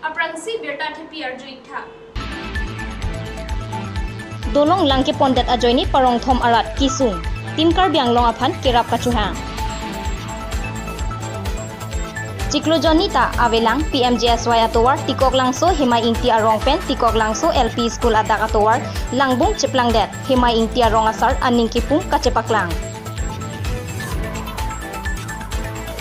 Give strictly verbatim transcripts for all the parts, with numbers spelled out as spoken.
Aphrangsi birta thepi arju-ik tha. Dolong lang kepondet ajoine parongthom arat kesung. Team Karbi Anglong aphan kerap kachohang. Chiklo jonni ta avelang P M G S Y atovar Tikoklangso Hemai Ingti arong pen Tikoklangso L P School adak atovar langbung cheplangdet, Hemai Ingti arong asar aning kipung kachepaklang.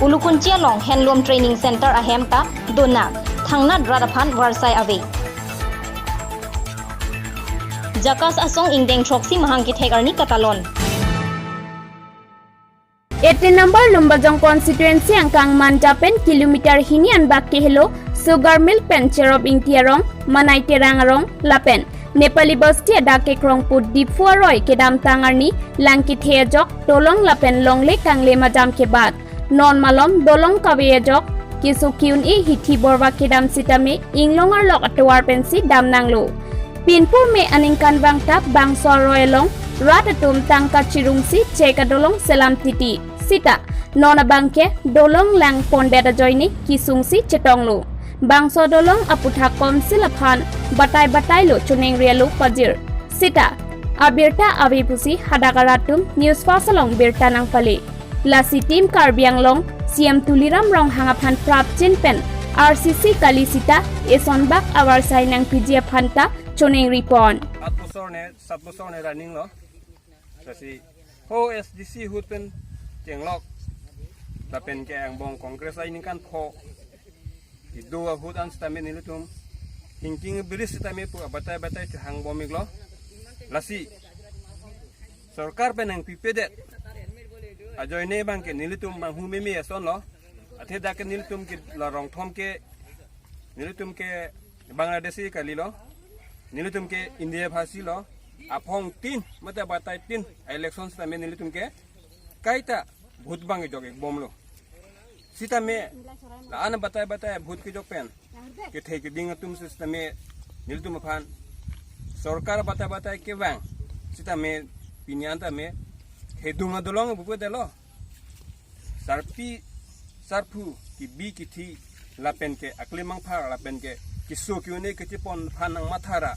Ulukunchi along Handloom Training Center ahem ta donak, thangnat rat aphan varsai ave. JACAS asong ingdeng throksi mahang kethek arni katalon. Eighteen number Lumbajong constituency angkang Manja pen kilometer hini anbak kehelo Sugar Mill pen Cherop Ingti arong, Manai Terang arong lapen Nepali Basti adak kekrong pu Diphu aroi kedamtang arni lang kethe ajok dolong lapen longle kangle majam kebat. Non malom dolong kave ajok keso ki-un-e hithi borva kedam sitame inglong arlok atovar pensi damnanglo. Pinpur me aningkanvang ta bangso aroi along rat atum tangka chirungsi chek adolong selam titi. Sita non abangke dolong lang pondet ajoine kesungsi chetonglo. Bangso dolong aputhak Council aphan batai batailo choningri alo pajir. Sita abirta ave pusi hadak arat atum News Fast along birta nangpale. Lasi Team Karbi Anglong C M Tuliram Ronghang aphan prapjin pen R C C kali sita esonbak avarsai nangpiji aphan ta choningri pon. Aat bosor ne, sat bosor ne running lo. Lasi ho S D C ahut pen chenglok lapen ke angbong Congress ai ningkan pho kedo ahut an sitame nelitum hingking bridge sitame pu abatai batai chohangbom-iklo. Lasi sorkar pen nangpipedet ajoine abangke nelitum manghu meme asonlo. Athe dak ke nelitum ke la rongthom ke, nelitum ke Bangladeshi kalilo, nelitum ke India bhasi lo. Aphong tin mate batai tin election sitame nelitum ke kaita vote bang kejok-ikbomlo. Sitame la-an batai batai vote kejok pen kethe keding atum sitame nelitum aphan sorkar batai batai kevang sitame pini an tame hedung adolong bupedetlo. Sarpi sarpo kebi kethe lapen ke aklim mangphar lapen ke keso ki-un-e kachepon aphan nangmatha ra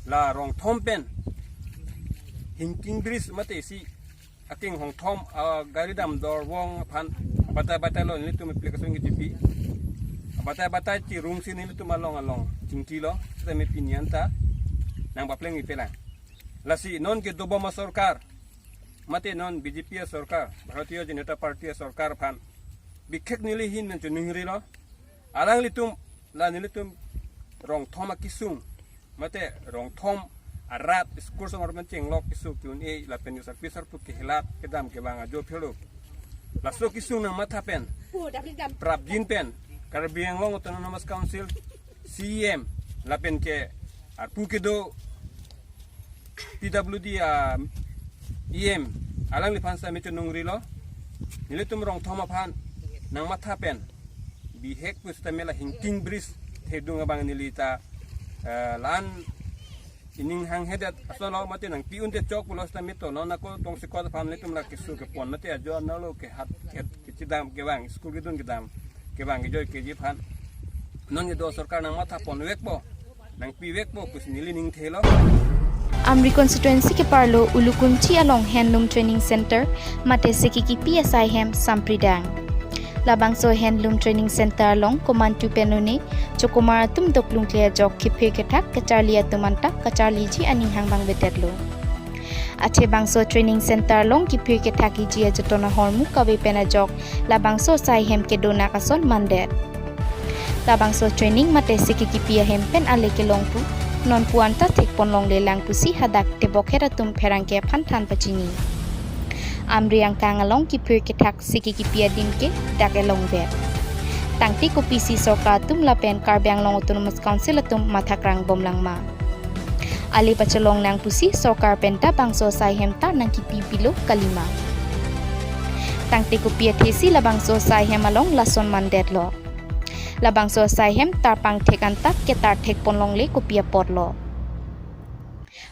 la rongthom pen hingking bridge mate isi aking hongthom, ah, gari dam dor vong aphan batai batailo nelitum application kechipi. Batai batai chirungsi nelitum along along chingkilo, sitame pini an ta nangpapleng-ipelang. Lasi non kedobom asorkar mate non B J P asorkar, Bharatiya Janata Party asorkar aphan bikhek neli ahin pen choningrilo. Alanglitum la nelitum rongthom akesung mate rongthom arat school asomar pen chenglok keso ki-un-e lapen sarpi sarpo kehelat kedam kevang ajo phelo. Laso kesung nangmatha pen prapjin pen Karbi Anglong Autonomous Council C E M lapen ke arpu kedo P W D a E M alangliphan sitame chonungrilo. Nelitum rongthom aphan nangmatha pen bihek pusitame la hingking bridge thedung abang neli ta, eh, la-an ining hanghedet asolo mate nangpi-undet chok pulo sitame to non ako tongsekot aphan nelitum la keso kepon mate ajo analo kehat kehet kechidam kevang school kedun kedam kevang kejoi keji aphan non kedo sorkar nangmatha ponvekpo, nangpivekpo pusi neli ningthelo. Amri constituency keparlo Ulukunchi along Handloom Training Center mate seke kipi asai hem sampridang. Labangso Handloom Training Center along komantu pen un-e chokomar atum doklung kle ajok kiphir kethak kacharli atum anta kacharliji aning hang bang bedetlo. Athe bangso training center along kiphir kethak iji ajoton ahormu kave pen ajok labangso asai hem kedonak ason mandet. Labangso training mate seke kipi ahem pen ale kelong pu non pu anta thekpon longle lang pusi hadak tebokhet atum pherangke aphan than pachini. Amri angkang along kiphir kethak seke kipi adim ke dak elongdet. Tangte kopisi sorkar atum lapen Karbi Anglong Autonomous Council atum mathakrang bomlang ma? Ale pachelong nang pusi sorkar pen ta bangso asai hem ta nangkipi pilo kalima? Tangte kopi athesi labangso asai hem along lason mandetlo? Labangso asai hem tarpang thek anta ketar thekpon longle kopi apotlo?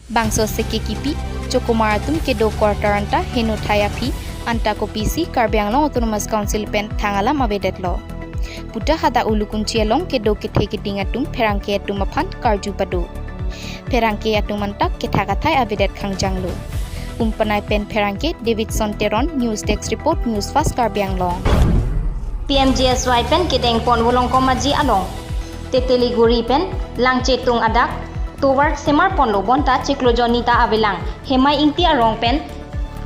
Bangso seke kipi chokomar atum kedo quarter anta henothai aphi anta kopisi Karbi Anglong Autonomous Council pen thang alam avedetlo? Puta hadak Ulukunchi along kedo kethe keding atum pherangke atum aphan karju pado. Pherangke atum anta kethak athai avedet khangjanglo. Umpanai pen pherangke Davidson Teron, News Desk Report, News Fast Karbi Anglong. P M G S Y pen kedeng pon Volongkom Aji along Teteliguri pen Langchetung adak tovar semar ponlo bonta chiklo jonni ta avelang. Hemai Ingti arong pen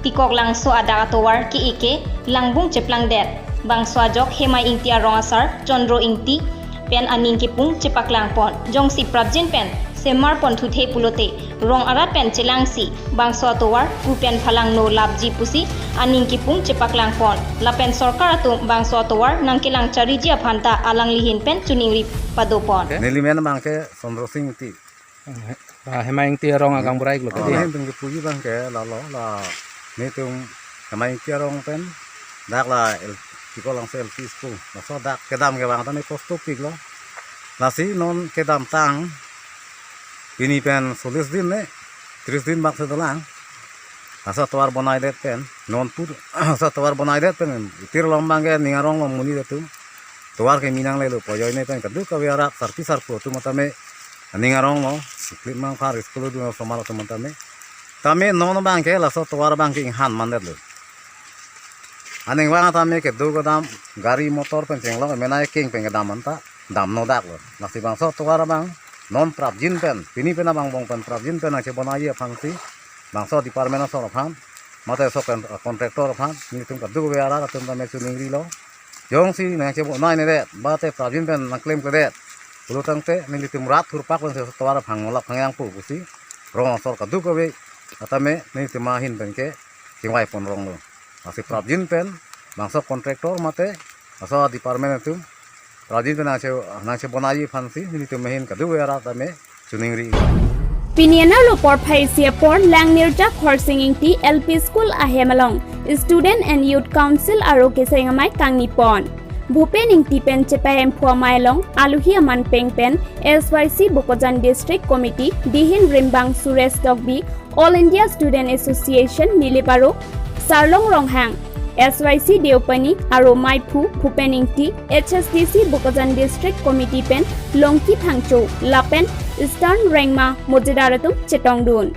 Tikok Langso adak atovar ke-e ke langbung cheplangdet. Bangso ajok Hemai Ingti arong asar Chondro Ingti pen aning kepung chepaklang pon. Jongsi prapjin pen semar pon thuthe pulote rong arat pen chelangsi bangso atovar ku pen phalangno lapji pusi aning kepung chepaklang pon. Lapen sorkar atum bangso atovar nangkelang chariji aphan ta alangli ahin pen choningri pado pon. Neli men abang ke Chondro Sing Ingti. Ah, Hemai Ingti arong agang burai lo. Oh, kadi. Neli pen kepuji abang ke lalo la netum Hemai Ingti arong pen dak la L, Tikok Langso L P School. Laso dak kedam ke abang tame kosto pik lo. Lasi non kedamtang pini pen solis din ne, tris din bak si dolang. Laso tovar bonaidet pen, non pur, laso tovar bonaidet pen, itir along abang ke ning arong lo monit atum. Tovar ke minang lelo, pojoi ne pen, kadokave arat, sarpi sarpo atum tame, ning arong lo, klip mang phar school dun osomar atum tame. Tame non abang ke, laso tovar abang ke inghan mandet lo. Aning abang tame kedo kedam, gari motor pen chenglok, menai keng pen kedam anta, damno dak lo. Lasi bangso tovar abang, non prapjin pen, pini pen abang bong pen prapjin pen nangchebonai aphansi, bangso department asor aphan, mate so kon-, contractor aphan, nelitum kadokave arat atum tame choningri lo. Jongsi nangchebonai nedet, mate prapjin pen nangklemkledet pulo tangte, nelitum rat thurpak pen si tovar aphan nolap khangjang pu pusi, rong asor kadokave atame nelitum ahin pen ke chingvai pon rong lo. Lasi prapjin pen, bangso contractor mate, laso department atum, prapjin pen nangche, nangchebonai aphansi, nelitum ahin kadokave arat tame, choningri. Pini anerlo porphai isi apor Langnirja Khorsing Ingti L P School ahem along Student and Youth Council aro keseng amei kangni pon. Bhupen Ingti pen chepahemphu amei along aluhi aman peng pen S Y C Bokajan District Committee dihin rimbang Suresh Tokbi, All India Student Association Nilip aro Sarlong Ronghang, S Y C Deopani aro meiphu Bhupen Ingti, H S D C Bokajan District Committee pen Longki Phangcho lapen Eastern Rengma Mojidar atum chetongdun.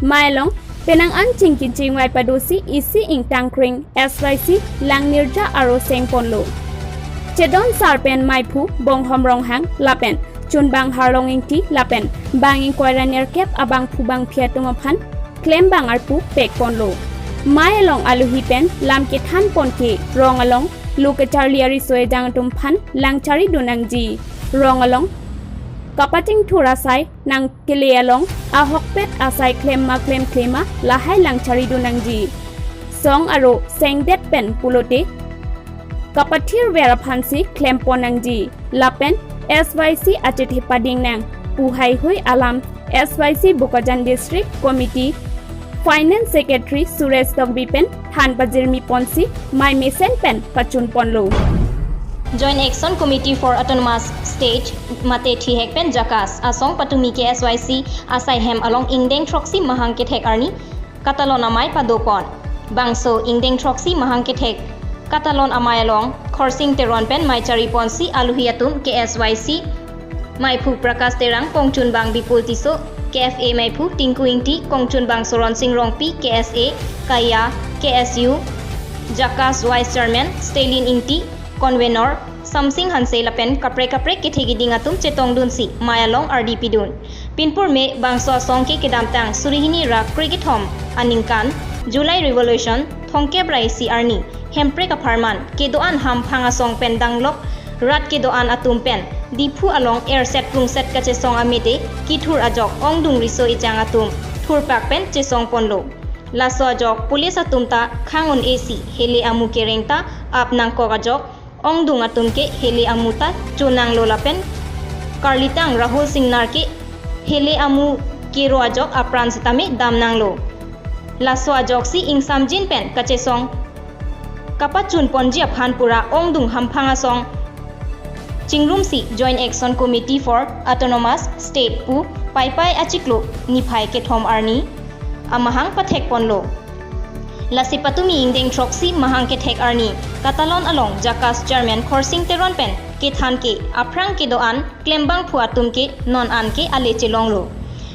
Mei along penang an chingki chingvai padosi isi ingtangkring S Y C Langnirja aro seng ponlo. Chedon sar pen meiphu Bonghom Ronghang lapen chunbang Harlong Ingti lapen bang ingkoi ra nerkep abangphu bangphi atum aphan klembang arpu pek ponlo. Mei along aluhi pen lam kethan pon ke rong along lo kacharli ariso ejang atum aphan langchari dun nangji. Rong along kapachingthur asai nangkele along ahokpet asai klem ma klemkle ma lahai langchari dun nangji. Song aro sengdet pen pulote kapathirver aphansi klem pon nangji. Lapen S Y C achethe pading nang pu haihui alam S Y C Bokajan District Committee Finance Secretary Suresh Tokbi pen than pajirmi ponsi mei mesen pen pachun ponlo. Joint Action Committee for Autonomous State mate thihek pen JACAS asong patumi ke S Y C asai hem along ingdeng throksi mahang kethek arni katalon amei pado pon. Bangso ingdeng throksi mahang kethek katalon amei along Khorsing Teron pen mei chari ponsi aluhi atum ke S Y C meiphu Prakash Terang, kongchunbang Bipul Tisso, K F A meiphu Tinku Ingti, kongchunbang Soron Sing Rongpi, K S A, Kaya, K S U, JACAS Vice Chairman Stalin Ingti, Convenor Samsing Hanse lapen kaprek kaprek kethe keding atum chetongdunsi mei along ardi pidun. Pinpur me bangso asong ke kedamtang suri hini ra krekethom aningkan July Revolution thomkep ra isi arni Hemprek apharman kedo-an hamphang asong pen danglok rat kedo-an atum pen Diphu along erset krungset kachesong amete kithur ajok ongdung riso ejang atum thurpak pen chesong ponlo. Laso ajok police atum ta khang un-esi hele amu kereng ta ap nangkok ajok ongdung atum ke hele amu ta chonanglo lapen karlitang Rahul Singnar ke hele amu kero ajok apran sitame damnanglo. Laso ajoksi ingsamjin pen kachesong kapachun ponji aphan pura ongdung hamphang asong chingrumsi Joint Action Committee for Autonomous State pu Paipai achiklo niphai kethom arni amahang pathek ponlo. Lasi patumi ingdeng throksi mahang kethek arni Katalon along JACAS chairman Khorsing Teron pen kethan ke aphrang kedo-an klembangphu atum ke non an ke ale chelonglo.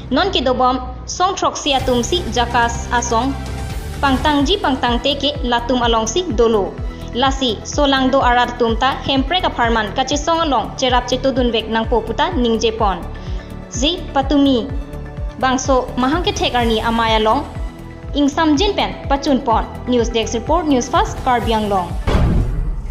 Non kedobom song throksi atum si JACAS asong pangtangji pangtangte ke latum alongsi dolo. Lasi solangdo arat atum ta Hemprek apharman kachesong along cherap chetodunvek nangpo puta ningjeponji patumi bangso mahang kethek arni amei along ingsamjin pen pachunpon. News Desk Report, News Fast, Karbi Anglong.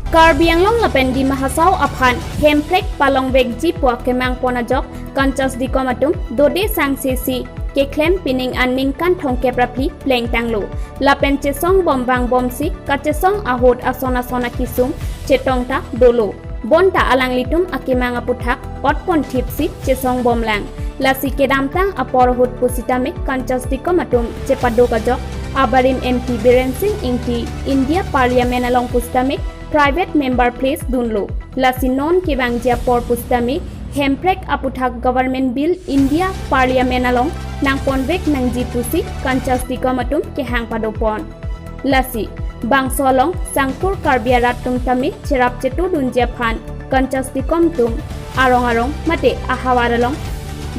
Karbi Anglong lapen Dima Hasao aphan Hemprek palongvekji pu akemangpon ajok Kanchas Dikom atum dode sangse si keklem pining an ningkan thomkep ra phli plengtanglo. Lapen chesong bom vangbomsi kachesong ahut ason ason akisung chetong ta dolo. Bonta alanglitum akemang aputhak otpon thipsi chesong bomlang. Lasi kedamtang apor ahut pusitame Kanchas Dikom atum chepaduk ajok abarim M P Biren Singh Ingti India Parliament along pusitame private member place dunlo. Lasi non kevangji apor pusitame Hemprek aputhak Government Bill India Parliament along nangponvek nangji pusi Kanchas Dikom atum kehang padopon. Lasi bangso along sangkur Karbi arat atum tame cherap chetodunji aphan Kanchas Dikom atum arong arong mate ahavar along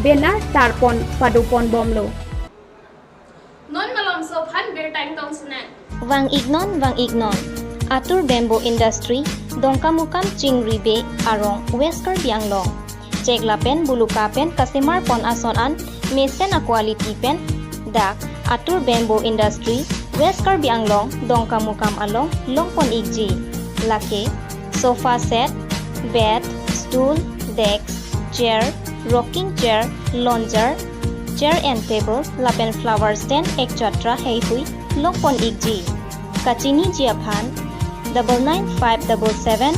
banner tarpon padopon bomlo. Non malomso aphan birta ingtong senen. Vang-iknon, vang-iknon. Atur Bamboo Industry, Dongkamukam Chingri Bey arong, West Karbi Anglong. Chek lapen buluka pen kasemar pon ason an mesen a-quality pen dak Atur Bamboo Industry, West Karbi Anglong, Dongkamukam along longpon-ikji. Lake sofa set, bed, stool, desk, chair, rocking chair, lounger, chair and table, lapen flower stand, et cetera heihui longpon-ikji. Kachiniji aphan double nine five double seven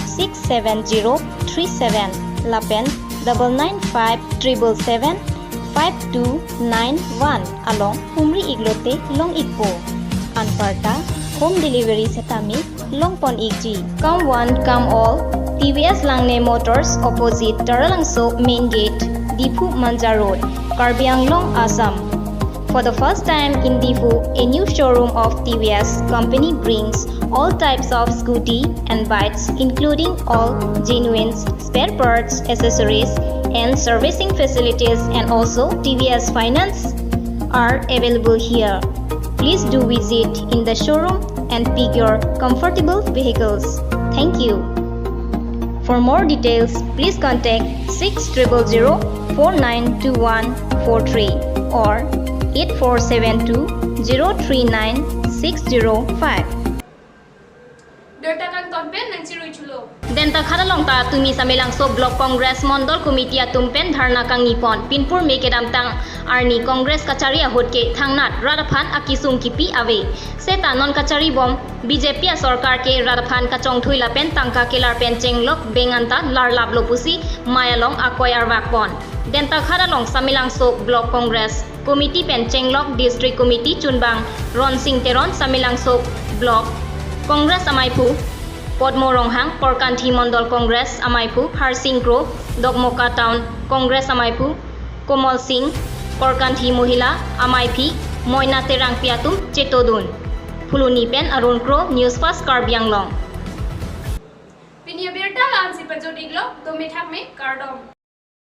six seven zero three seven lapen double nine five triple seven five two nine one along humri-iklote long-ikpo. Anparta home delivery setame longpon-ikji. Come one, come all, T V S Langne Motors, opposite Taralangso Main Gate, Diphu Manja Road, Karbi Anglong, Assam. For the first time in Diphu, a new showroom of T V S company brings all types of scooty and bikes, including all genuine spare parts, accessories, and servicing facilities, and also T V S finance are available here. Please do visit in the showroom and pick your comfortable vehicles. Thank you. For more details, please contact six triple zero four nine two one four three or eight four seven two zero three nine six zero five. Birta kangton pen nangchirui chulo. Denta khat along ta tumi Samelangso Block Congress Mondol Committee atum pen dharna kangnipon. Pinpur me kedamtang arni Congress kachari ahut ke thangnat rat aphan akisung kipi ave. Seta non kachari bom B J P asorkar ke rat aphan kachongthui lapen tangka kelar pen chenglok beng anta larlaplo pusi mei along akoi arvakpon. Denta khat along Samelangso Block Congress Committee pen chenglok District Committee chunbang Ronsing Teron, Samelangso Block Congress amaiphu Podmo Ronghang, Korkanthi Mondol Congress amaiphu Harsing Kro, Dokmoka Town Congress amaiphu Komol Singh, Korkanthi Mohila amaiphi Moina Terangpi atum chetodun. Phuloni pen Arun Kro, News Fast Karbi Anglong. Pini abirta la-ansi pajut-iklo, dome thakme, kardom.